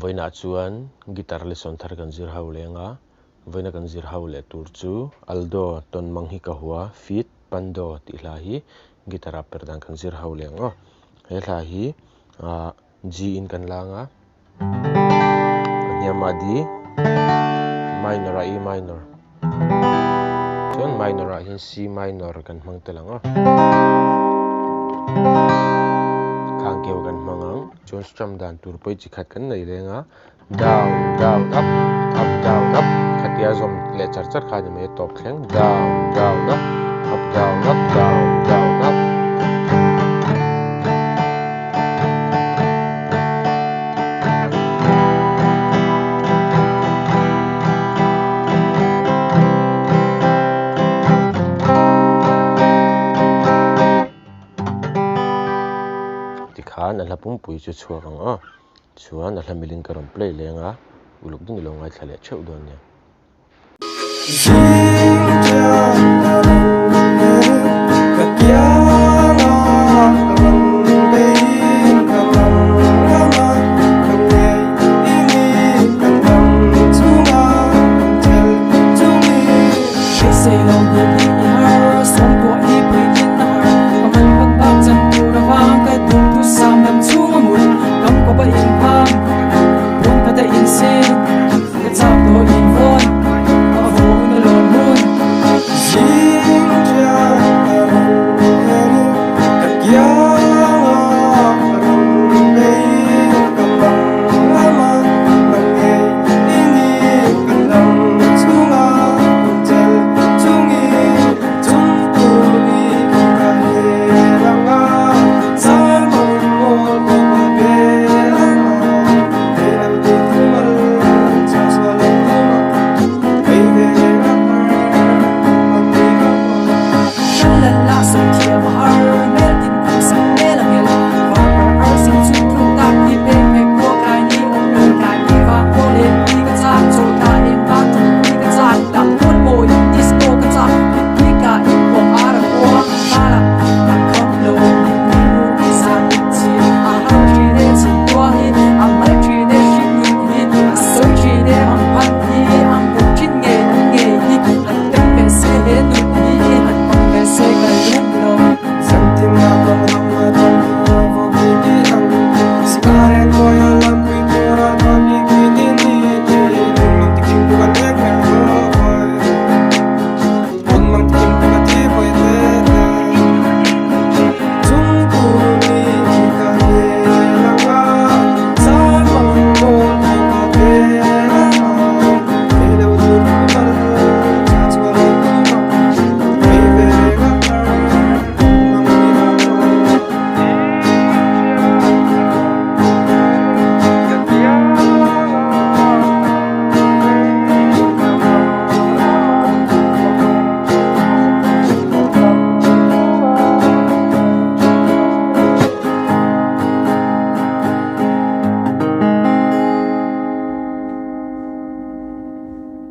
Vawiinah chuan guitar lesson thar kan zir ho leng a, vawiina kan zir ho leh tur chu Aldo Tawnmang hi ka hua feat Pando tih hla hi guitar ah per dan kan zir ho leng aw. He hla hi ah G in kan lang a, a hniamah D, minor ah E minor, chuan minor ah hian C minor kan hmang tel ang aw. Khang keu kan hmang ang, chuan strum dan tur pawh hi chi khat kan nei leng a, down down up, up down up, khatia zawm leh char char kha a ni mai a tawp thleng, down down up, up down up, down down up. Tikhan a hla pumpui chu chhuak ang aw. Chuan a hla milin ka rawn play leng a, uluk deuhin i lo ngaithla leh theuh dawn nia.